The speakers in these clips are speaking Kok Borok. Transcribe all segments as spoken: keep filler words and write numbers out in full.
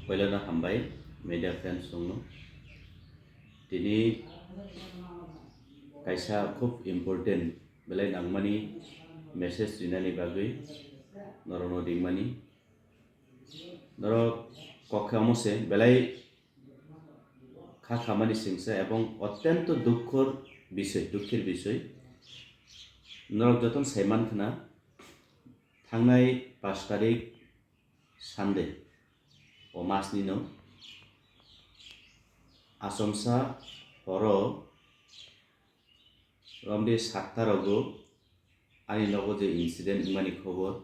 Poilano hambai media friends rokno. Tini kaisa khub important belai nangmani message rinani bagwi norokno ringmani. Norok kok khe omo se belai kha khamani singsa ebong otyonto dukkhor bisoi, dukkhir bisoi. Norok jotono saiman khna, thangnai pash tarik Sunday o masnino achomsa horo romdi satta rogo ani nogo je incident wngmani khobor,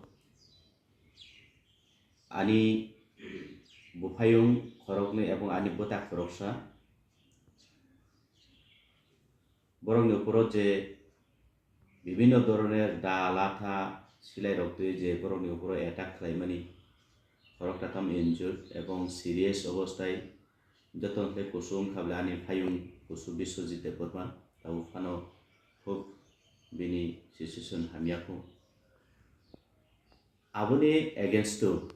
ani buphayung khoroknwi ebong ani bwta khoroksa, borokni uphoro je bibhinno dhoroner da, latha, silairok twi je borokni uphoro attack khlaimani, khoroksa tam injured ebong serious obostai. Jotono khe kusu wngkha bwle ani phayung kusu Biswajit Debbarma, tabuk phano khub bini situation hamya kho. Aboni against o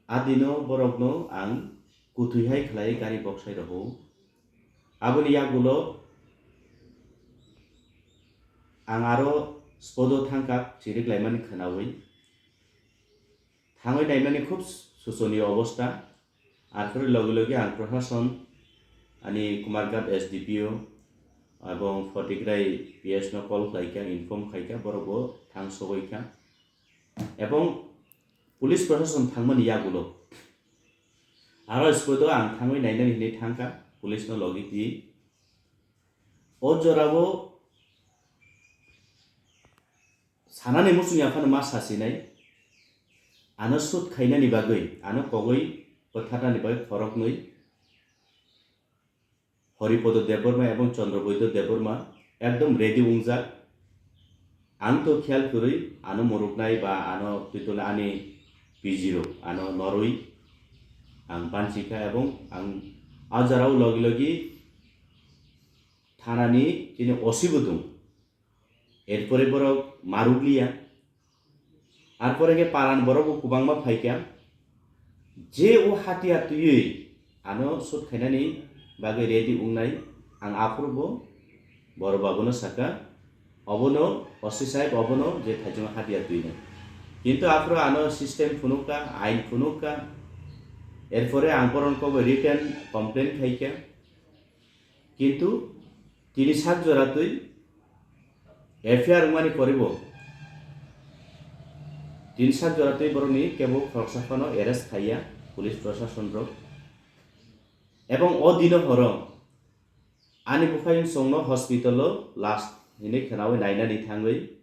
a dino borokno ang kuthwi hai khlai gari boksai rwo. Aboni yagulo ang aro spot o thangkha chirik laimani khwnawi. Thangwi naimani khub sochoniyo obostha. Arpore loge loge ang prosason, ani Kumarghat S D P O ebong Photigrai P S no call khlaikha, inform khaikha, borok bo thang sogoikha. Ebong police prosason thangmani yagulo aro spot o ang thangwi nainani hinwi thangkha, police no logi twi. O jorao sanani muchungya phano ma sasinai, ano shoot khainani bagwi, ano kogwi bwtharnani bagwi khoroknwi Haripada Debbarma ebong Chandrabaidya Debbarma ekdom ready wngjak. Ang to khiyal kwrwi ano muruknai ba ano twitulnai ani P G rok ano norwi ang banchikha ebong ang a jorao logi logi thanani chini O C bo dong. Erpore borok marukliya. Arpore khe paran borok bo kwbangma phaikha. Je o hatiyar twiwi ano shoot khainani bagwi ready wngnai, ang aphuru bo borok babuno sakha, obono O C sahib obono je thaichung hatiyar twinai. Kintu aphuru ano system phunukha, ain phunukha. Erpore ang borokno koboi written complaint khaikha. Kintu tini sak jora twi F I R wngmani poribo tini sak jora twi borokni kebo khoroksa phano arrest khaiya police prosason rok. Ebong o dino horo ani buphayung songno hospital o last hinwi khwnawi nainani thangwi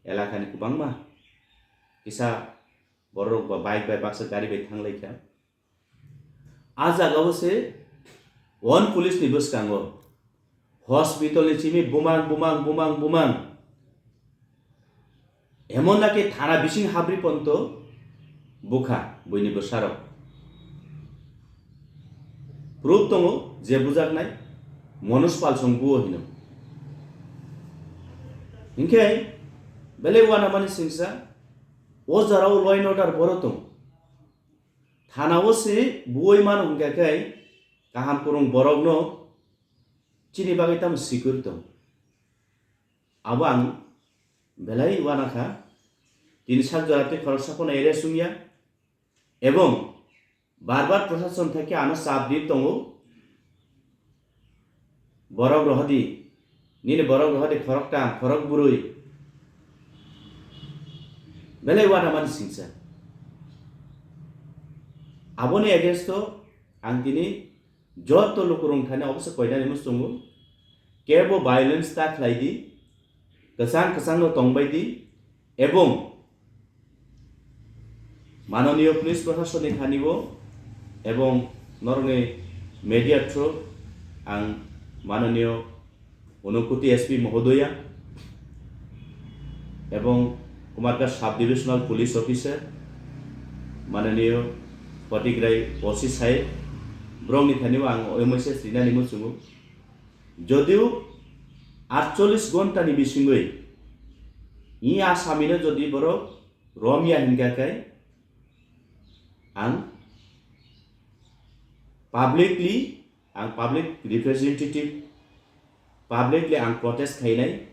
elakani kwbangma kisa borok ba bike bai baksa gari bai thanglaikha. A jagao se one police ni bwskango hospital ni simi bumang, bumang, bumang, bumang. Emon naki thana bising habri ponto bukha buini bwsarok. Proof tongo je bujaknai Manoj Palsong buo hino. Hinkhe belai uanamani singsa o jorao law and order boro tong. Thana o se buoi mano hwnkha khe kaham kwrwng borokno chini bagwi tamo secure tong. Abo ang belai uanakha. Tini sak jora tei khoroksa phano arrest wngya. Ebong bar bar prosason thai khe ano chap ri tongo. Borok rohodi, nini borok rohodi khoroktam, khorok bwrwi. Belai uanamani singsa. Aboni against o ang tini joto lukurok thani obosa koinani muchungo. Kebo violence ta khlai di, kwchang kwchangno tongbai di, ebong manoniyo police proshasonni thanibo ebong norokni media through ang manoniyo Unakoti S P mohodoya ebong Kumarghat sub divisional police officer manoniyo Patigrai O C sahib borokni thanibo ang o message rinani muchungo. Jodio atchollis ghonta ni bisingwi i asamino jodi borok romya hinkha khe ang Publicly ang public representative, publicly ang protest khainai.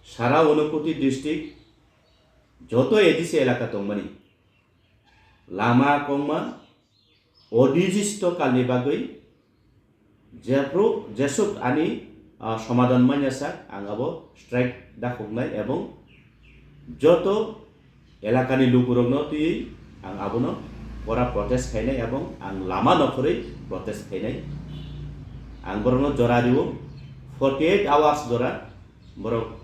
Sara Unakoti district joto A D C elaka tongmani lama kongma odijisto kalni bagwi jephru jesuk ani, ah, somadhan manya sak ang abo strike dakhuknai ebong joto elakani lukurokno twiwi ang abono pora protest khainai ebong ang lama nokhorwi protest khainai. Ang borokno jora rio, forty eight hours jora borok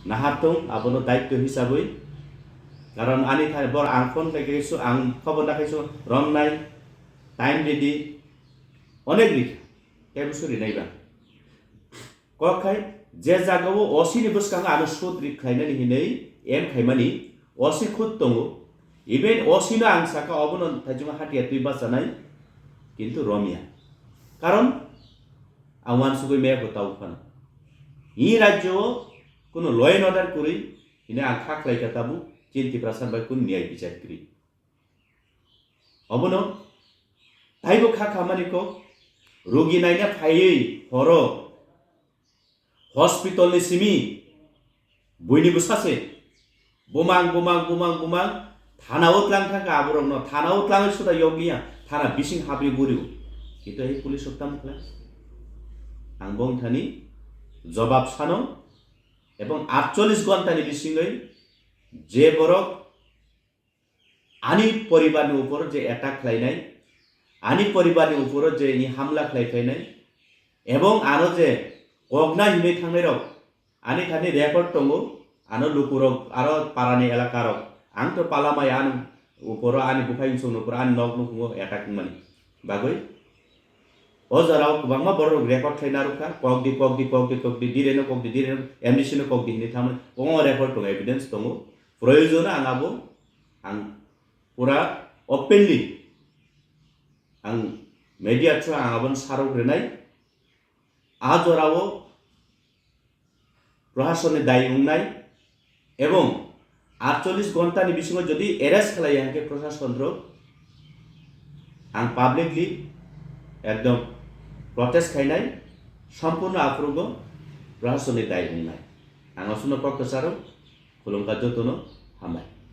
nahar thung abono daityo hisabwi, karon ani thani bor ang phone khai kaisu ang khobor na kaisu romnai time ridi onek rikha kaibo suri naiba. Kok khai je jagao O C ni bwskango ano sud rik khlainani hinwi em khaimani O C khud tongo. Even O C no ang saka obono thaichungo hatiya twi bachanai, kintu romya. Karon ang wansugwi maya bo tau phano. Hi rajyo o kuno law and order kwrwi hinwi ang kha khlai kha tabuk chini Tiprasa bai kun niyai bichar kwrwi. Obono taibo kha khamani kok rugi naina phaiwi horo hospital ni simi buini bwsa se bumang bumang bumang bumang thana o tlang thangkha aborokno thana o tlangwi suda yokliya thana bising habwi burio kintu ei police rok tamo khlai ang bong thani jobab sano ebong atchollis ghonta ni bisingwi je borok ani poribar ni upor je attack khlainai, ani poribar ni upor je ni hamla khlai phainai, ebong ano je kokna hinwi thangnai rok, ani thani record tongo, ano lukurok, aro parani elaka rok, ang to palamai ani uporo ani buphai song uporo ani nok nukhungo attack mani bagwi. O jorao kwbangma borok record khlai narwkha, kok di, kok di, kok di, kok di, dire no kok di, dire no, M D C no kok di hinwi thamani, omo record tongo, evidence tongo, proyojono ang abo ang pura openly ang media through ang aboni sarok rinai. A jorao prohasonni dai wngnai ebong atchollis ghonta ni bisingo jodi arrest khlai ya hwnkhe prosason rok ang publicly ekdom protest khainai, sompurno aphurugo prohasonni dai wngnai. Ang aswkno kok kwcharo khulumkha jotono hambai.